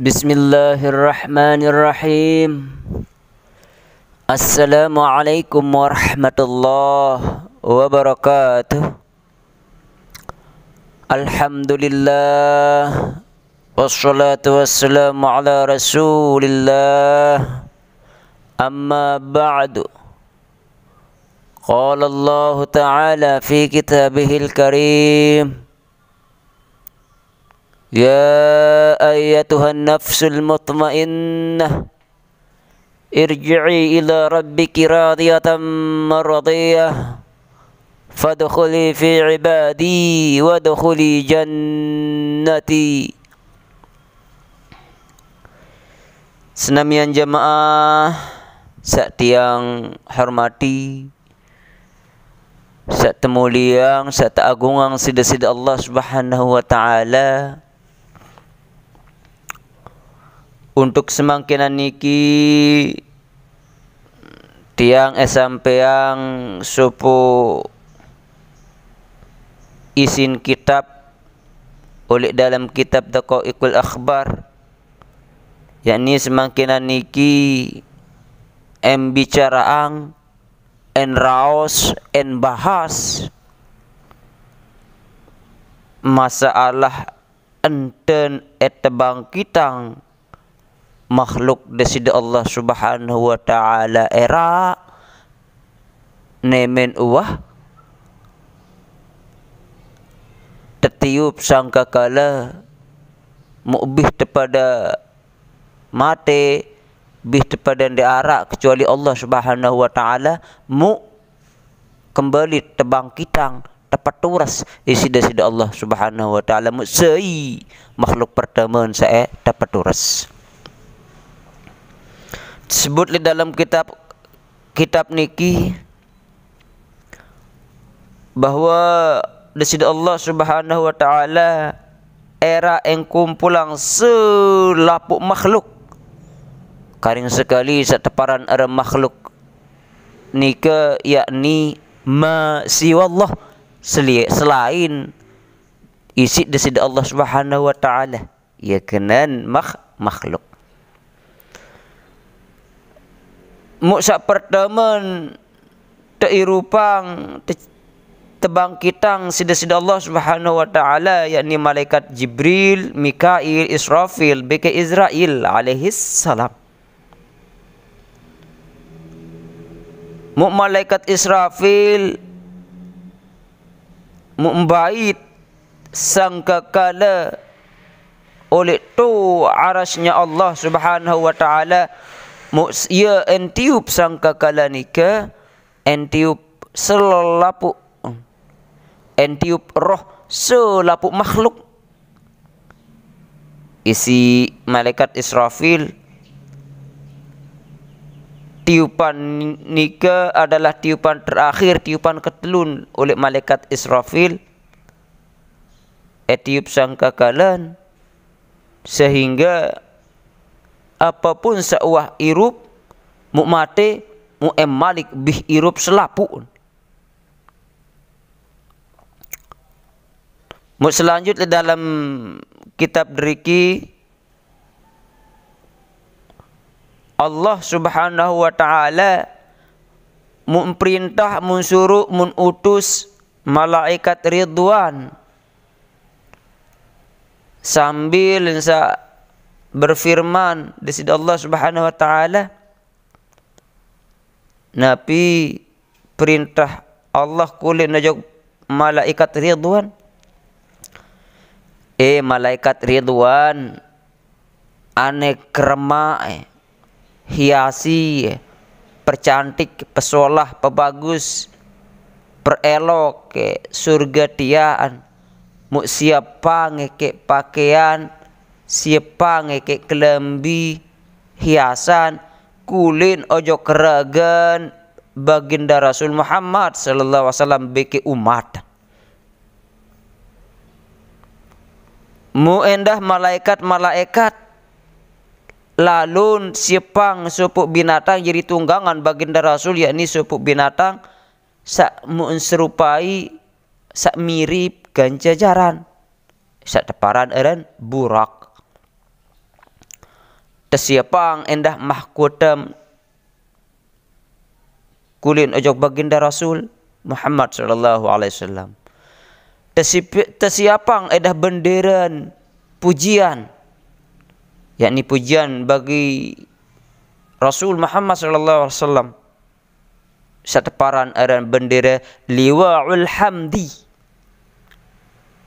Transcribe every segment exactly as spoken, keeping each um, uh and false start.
Bismillahirrahmanirrahim. Assalamualaikum warahmatullahi wabarakatuh. Alhamdulillah. Wassalatu wassalamu ala Rasulillah. Amma ba'du. Qala Allahu ta'ala fi kitabihil karim. يا أيتها النفس المطمئنة ارجعي إلى ربك راضية مرضية فادخلي في عبادي وادخلي جنتي. Senamian jamaah saq tiang hormati, saq temulieang, saq teagungang siq Deside Allah Subhanahu wa Ta'ala. Untuk semangkinan niki, tiang esampeang sopoq isin kitab oleq dalem kitab Daqaiqul Akhbar, yakni semangkinan niki embicaraang, enraos, enbahas masalah enten etebangkitang makhluk Deside Allah Subhanahu wa Ta'ala eraq, nemen uwah tetiup sangkakala, muq bih tepade mate, bih tepade ndeq araq kecuali Allah Subhanahu wa Ta'ala, muq kembali tebangkitang, tepetures isiq Deside Allah Subhanahu wa Ta'ala, muq sai makhluk pertame saq tepetures. Tesebut leq dalem kitab, kitab niki, bahwe Deside Allah Subhanahu wa Ta'ala eraq engkumpulang selapuq makhluk. Karing sekali saq teparan aran makhluk nike, yakni ma siwallah, selie-, selain isiq Deside Allah Subhanahu wa Ta'ala. Ie kenen makh-, makhluk. Muq saq pertemen teirupang, te-, tebangkitang siq Deside Allah Subhanahu wa Ta'ala, yakni malaikat Jibril, Mikail, Israfil, beke Izrail alaihis salam. Muq malaikat Israfil, muq mbait sangkakala oleq to arasnya Allah Subhanahu wa Ta'ala, muq s-, ie entiup sangkakala nike, entiup selapuq, entiup roh selapuq makhluk. Isiq malaikat Israfil, tiupan nike adalah tiupan terakhir, tiupan ketelun oleq malaikat Israfil, etiup sangkakalen, sehingge apapun saq uwah irup, muq mate, muq emalik bih irup selapuq. Muq selanjut leq dalem kitab deriki, Allah Subhanahu wa Ta'ala mun perintah, mun suruq, mun utus malaikat Ridwan, sambil saq berfirman Deside Allah Subhanahu wa Ta'ala, napi perintah Allah kulit ojok malaikat Ridwan? Eh, malaikat Ridwan, ane keremaq, eh, hiasi, eh, percantik, pesolah, pebagus, perelok, eh, surge tian, muq siepang, eh, keq pakean, siepang, eh, keq kelambi, hiasan, kulit ojok keregen Baginda Rasul Muhammad sallallahu alaihi wasallam beke umat. Muq endah malaekat-malaekat lalun siepang sopoq binatang jari tunggangan Baginda Rasul, yakni sopoq binatang saq muq serupai, saq mirip ganjajaran, saq teparan aran Burak. Tesiapang endah mahkotam kulit ojok Baginda Rasul Muhammad sallallahu alaihi wasallam. Tesiapang endah benderan pujian, yakni pujian bagi Rasul Muhammad sallallahu alaihi wasallam. Sateparan aran bendera liwa'ul hamdi.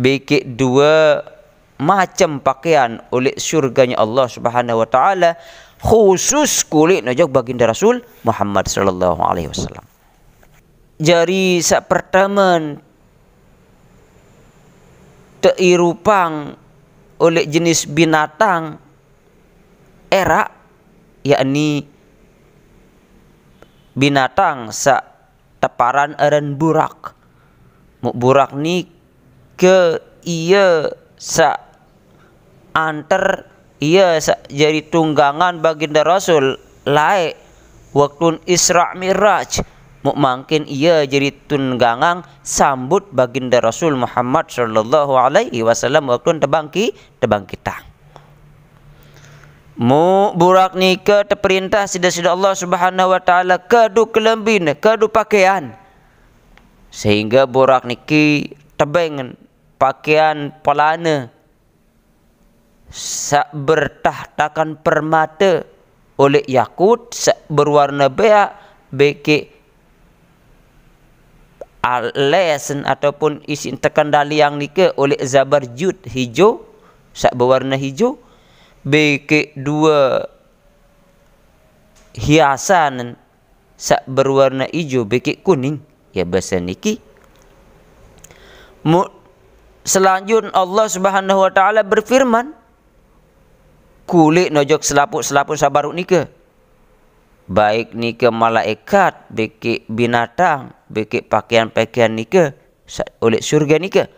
Bikik dua macam pakaian oleh surganya Allah Subhanahu wa Ta'ala, khusus kulit nojok Baginda Rasul Muhammad sallallahu alaihi wasallam. Jari sak pertama teirupang oleh jenis binatang erak, yakni binatang sak teparan aran burak. Muk burak ni ke ia sak anter ia sak jadi tunggangan Baginda Rasul laik waktu Isra Mi'raj. Muk mangkin ia jadi tunggangan sambut Baginda Rasul Muhammad sallallahu alaihi wasallam waktu tebangki tebangkitang. Muk burak nika teperintah sida-sida Allah Subhanahu wa Ta'ala kedu kelembin, kedu pakaian. Sehingga burak niki tebeng pakaian pelana sak bertahtakan permata oleh yakut, sak berwarna beak, bikik alesen ataupun isi tekan daliang nika oleh zabarjud hijau, sak berwarna hijau, bikik dua hiasan sak berwarna hijau, bikik kuning. Ya, bahasa niki. Mu-, selanjut Allah Subhanahu wa Ta'ala berfirman, kulit nojok selaput-selaput sabaruk nika. Baik nika malaikat, bikik binatang, bikik pakaian-pakaian nika, sa-, oleh surga nika.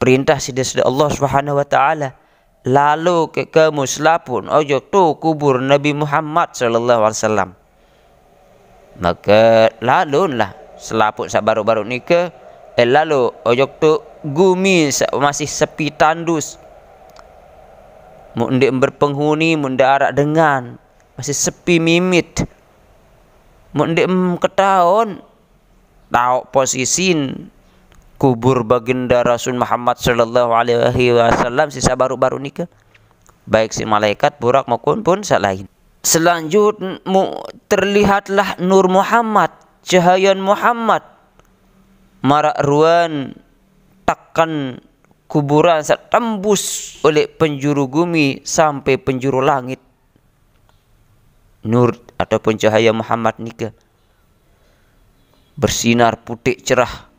Perintah sida-sida Allah Subhanahu wa Ta'ala. Lalu ke kamu selaput ojok tu kubur Nabi Muhammad sallallahu alaihi wasallam. Maka lalunlah selaput sak baru-baru nika, eh, lalu ojok tu gumi sak masih sepi tandus. Mu ndik berpenghuni, mu ndik arak dengan, masih sepi mimit. Mu ndik ketaon, tauk posisin kubur Baginda Rasul Muhammad sallallahu alaihi wasallam sisa baru-baru nika. Baik si malaikat burak maupun pun sak lain. Selanjut mu terlihatlah Nur Muhammad, cahayan Muhammad. Marak ruan takan kuburan sak tembus oleh penjuru gumi sampai penjuru langit. Nur ataupun cahaya Muhammad nika bersinar putik cerah.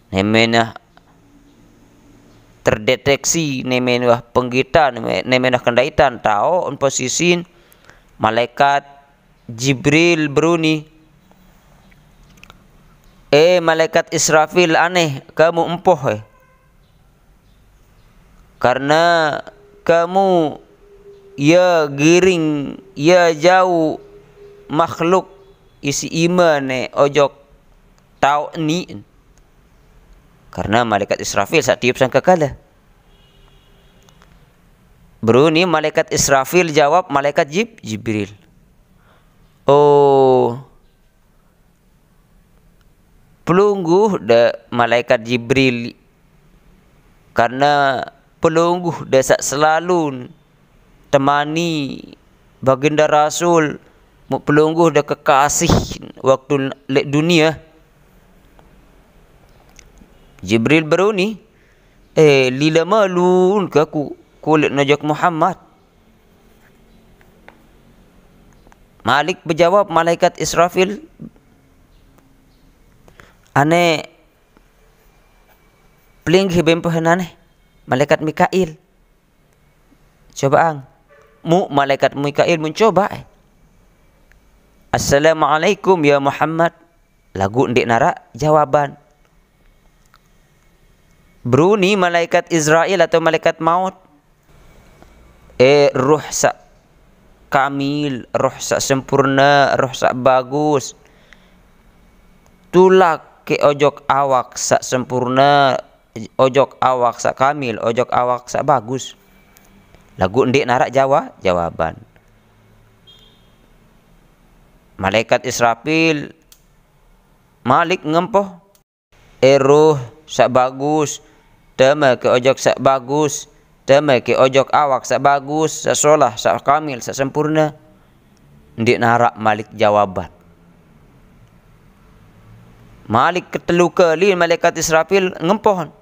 Nemenah terdeteksi, nemenah penggita, neme-, nemenah kendaitan, tauk posisin malaikat Jibril beruni, "Eh, malaikat Israfil, aneh, kamu empoh, eh. Karena kamu ya giring, ya jauh makhluk isi iman, eh, ojok tauk ni." Karena malaikat Israfil sak tiup sangkakala. Beruni malaikat Israfil jawab malaikat Jib-, Jibril. Oh, pelungguh da malaikat Jibril, karena pelungguh da sak selalu temani Baginda Rasul, mu pelungguh da kekasih waktu lek dunia. Jibril beruni, "Eh, lila malun ke aku kulit nojok Muhammad?" Malik bejawab malaikat Israfil, "Ane pelinggih bempoh nane, malaikat Mikail. Coba ang." Mu malaikat Mikail mencoba, eh. "Assalamualaikum ya Muhammad." Lagu ndik narak jawaban. Beruni malaikat Israel atau malaikat maut. Eh, roh sak kamil, roh sak sempurna, roh sak bagus. Tulak ke ojok awak sak sempurna, ojok awak sak kamil, ojok awak sak bagus. Laguq ndeq naraq jawa-, jawaban. Malaekat Israfil malik ngempoh, "E ruh saq bagus, temeke ojok saq bagus, temeke ojok awak saq bagus, saq solah, saq kamil, saq sempurne." Ndeq naraq malik jawaban. Malik ketelu kali malaekat Israfil ngempoh,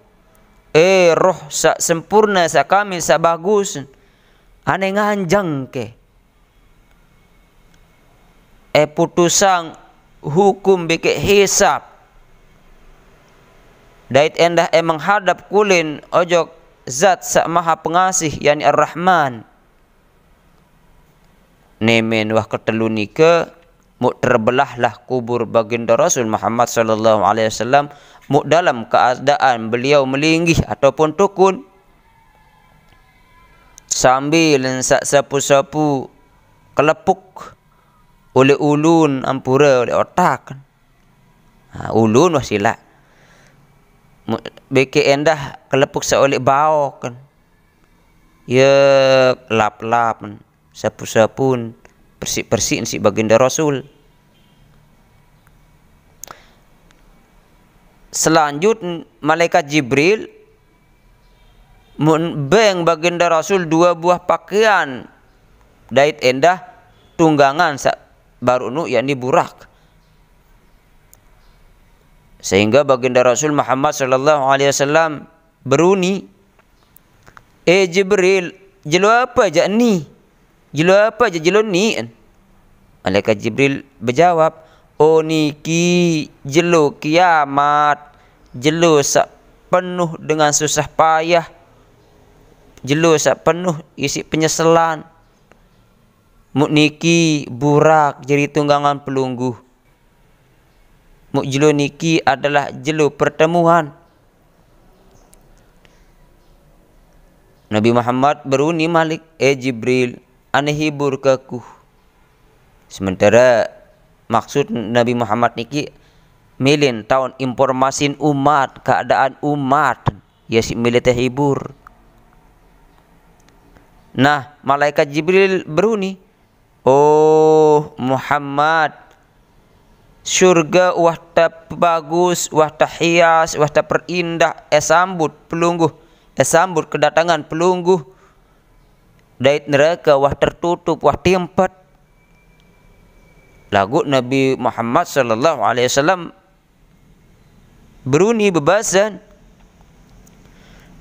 "E roh saq sempurne, saq kamil, saq bagus, ane nganjeng ke, e putusang hukum beke hisab, dait endah e menghadap kulen ojok Zat saq Maha Pengasih, yani Ar-Rahman." Nemen wah ketelu nike, muq terbelahlah kubur Baginda Rasul Muhammad sallallahu alaihi wasallam, muq dalam keadaan beliau melinggih ataupun tukun, sambil saq sapu-sapu kelepuk oleq ulun ampure oleq otak. Ha, ulun wah silaq. Mu-, beke endah kelepuk saq oleq baoq. Ye lap-lap, sapu-sapun, persiq-persiq siq Baginda Rasul. Selanjut, malaikat Jibril mun beng Baginda Rasul due buah pakean dait endah tunggangan saq baruq nuq, yakni burak. Sehingga Baginda Rasul Muhammad sallallahu alaihi wasallam beruni, "E Jibril, jelo ape jaq ni? Jelo ape jaq jelo ni?" Malaikat Jibril bejawab, "O niki jelo kiamat, jelo saq penuh dengan susah payah, jelo saq penuh isiq penyeselan. Muq niki burak jari tunggangan pelungguh. Muq jelo niki adalah jelo pertemuan." Nabi Muhammad beruni malik, "E Jibril, ane hibur ke kuh." Sementara maksud Nabi Muhammad niki milen taun informasin umat, keadaan umat, ye siq mele tehibur. Nah, malaikat Jibril beruni, "Oh Muhammad, surge wah tebagus, wah tehias, wah teperindah, e sambut pelungguh, e sambut kedatangan pelungguh, dait nerake wah tertutup, wah timpet." Laguq Nabi Muhammad sallallahu alaihi wasallam beruni bebasen,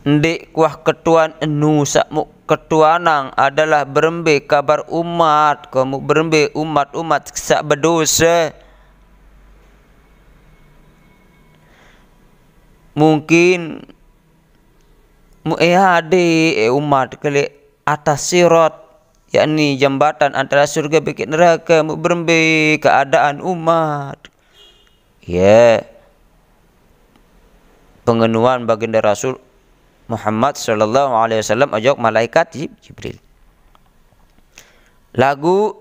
"Ndeq kuah ketuan enu saq muq ketuanang adalah berembe kabar umat, ke muq berembe umat-umat saq bedose. Mungkin muq e ade e umat ke leq atas sirat, yakni jembatan antara surge beke nerake, muq berembe keadaan umat." Ye. Pengenuan Baginda Rasul Muhammad sallallahu alaihi wasallam ojok malaikat Jib-, Jibril. Laguq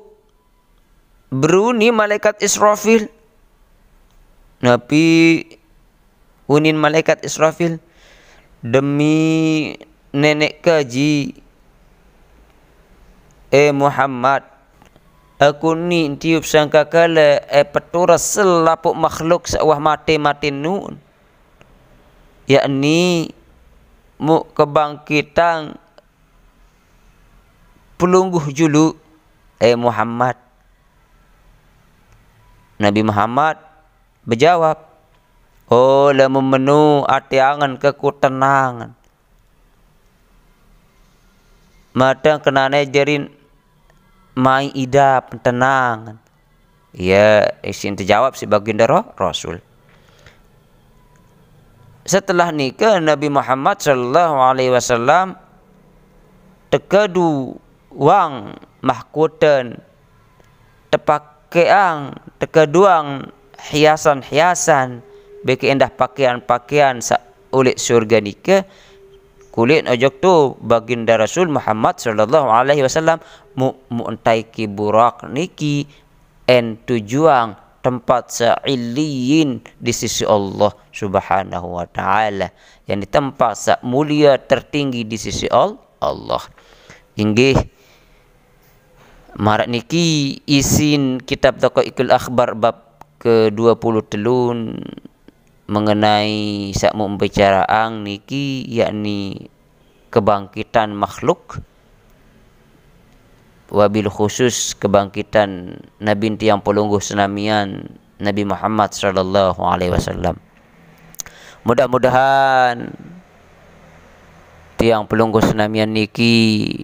beruni malaikat Israfil. Napi unin malaikat Israfil? "Demi Neneq Kaji, e Muhammad, aku ni tiup sangkakala e petures selapuq makhluk saq wah mate-mate nuun, yakni muq kebangkitang pelungguh julu, e Muhammad." Nabi Muhammad bejawab, "Oh, lamun menu ate angen ke ku tenangen. Mateng kenane jerin mai idap tenangen." Ye, isin tejawab siq Baginda Ra-, Rasul. Setelah nike Nabi Muhammad sallallahu alaihi wasallam tekeduang mahkoten, tepakeang, tekeduang hiasan-hiasan, beke endah pakean-pakean saq uleq surge nike, kulit ojok tu Baginda Rasul Muhammad sallallahu alaihi wasallam, mu-, muq entaiki burak niki en tujuang tempat saq Illiyin di sisi Allah Subhanahu wa Ta'ala, yakni tempat saq mulia tertinggi di sisi Al-, Allah. Inggih, marak niki isin kitab Daqaiqul Akhbar bab kedua puluh telun mengenai sak muk bicaraang niki, yakni kebangkitan makhluk, wabil khusus kebangkitan Nabi tiang pelungguh senamian, Nabi Muhammad sallallahu alaihi wasallam. Mudah-mudahan tiang pelungguh senamian niki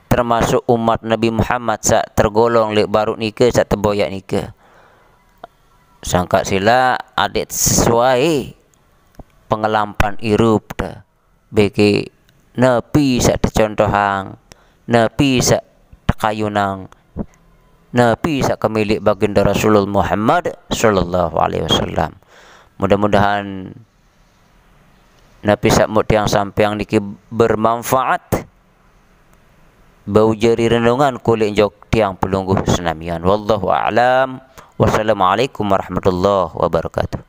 termasuk umat Nabi Muhammad sak tergolong leq baruq nike, sak teboyaq nike. Sangkaq silaq adeq sesuai pengelampan irup te. Beke nepi saq tecontohang, nepi saq tekayunang, nepi saq kemiliq baginda Rasulullah Muhammad sallallahu alaihi wasallam. Mudah-mudahan napi saq muk tiang sampeang niki bermanfaat, bau jari renungan kuliq jok tiang pelungguh senamian. Wallahu a'lam. Wassalamualaikum warahmatullahi wabarakatuh.